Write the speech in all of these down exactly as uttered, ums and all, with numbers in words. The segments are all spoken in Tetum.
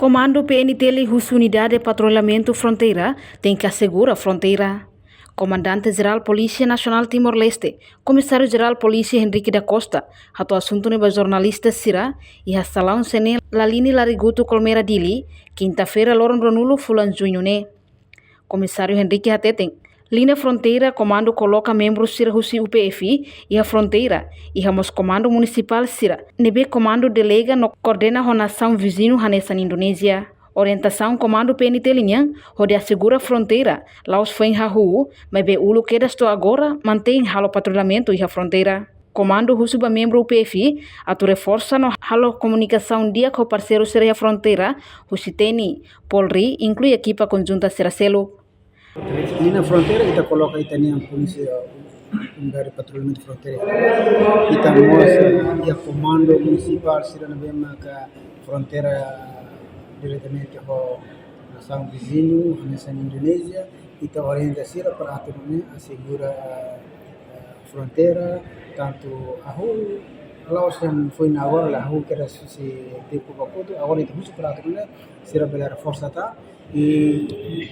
Komandu P N T L husu Unidade Patrullamentu Fronteira tenke asegura fronteira. Komandante Jerál Polísia Nasionál Timor-Leste, Komisáriu Jerál Polísia Henrique da Costa, hato'o asuntu ne'e ba jornalista sira iha salaun C N N Lalini Larigutu Colmera, Dili, kinta-feira loron ruanulu fulan Juñu ne'e. Komisáriu Henrique hateten, liña fronteira komandu koloka membru sira husi U P F iha fronteira, iha mós komandu munisipál sira ne'ebé komandu delega no koordena ho nasaun viziñu hanesan Indonézia. Orientasaun komandu P N T L nian hodi asegura fronteira la'ós foin hahú, maibé uluk kedas to'o agora mantein halo patrullamentu iha fronteira. Komandu husu ba membru U P F atu reforsa no halo komunikasaun di'ak ho parseiru sira iha fronteira, husi T N I, Polri, inklui ekipa konjunta sira seluk. Liña fronteira ita koloka ita-nia polísia, unidade patrullamentu fronteira. Ita mós iha komandu munisipál sira ne'ebé maka fronteira diretamente ho nasaun viziñu, hanesan Indonézia, ita orienta sira para atu nune'e asegura, eh, fronteira, tantu hahú, la'ós foin agora, la hahú kedas husi tempu ba kotuk, agora ita husu para atu nune'e, sira bele reforsa tan, i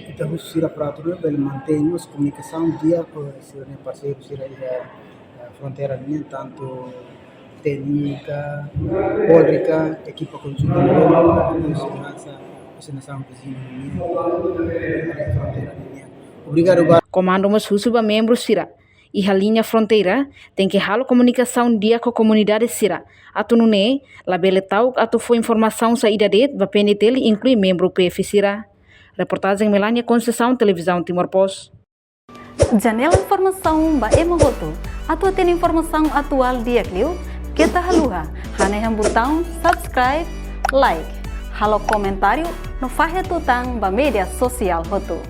ita husu sira para atu nune'e, bele mantein mós komunikasaun di'ak ho sira-nia parseiru sira iha, eh, fronteira nian, tantu T N I ka, Polri ka, ekipa konjunta ne'ebé maka atu seguransa, husi nasaun viziñu nian, fronteira nian. Obrigadu ba. Komandu mós husu ba membru sira iha liña fronteira tenke halo komunikasaun di'ak ho komunidade sira, atu nune'e labele ta'uk atu fó informasaun saida de'it ba P N T L, inklui membru U P F sira. Reportajen Melania Conceição, Televizaun Timor Post. Janela informasaun ba ema hotu. Atu hatene informasaun atuál di'ak liu, keta haluha hanehan butaun subscribe, like, halo komentáriu no fahe tutan ba média sosiál hotu.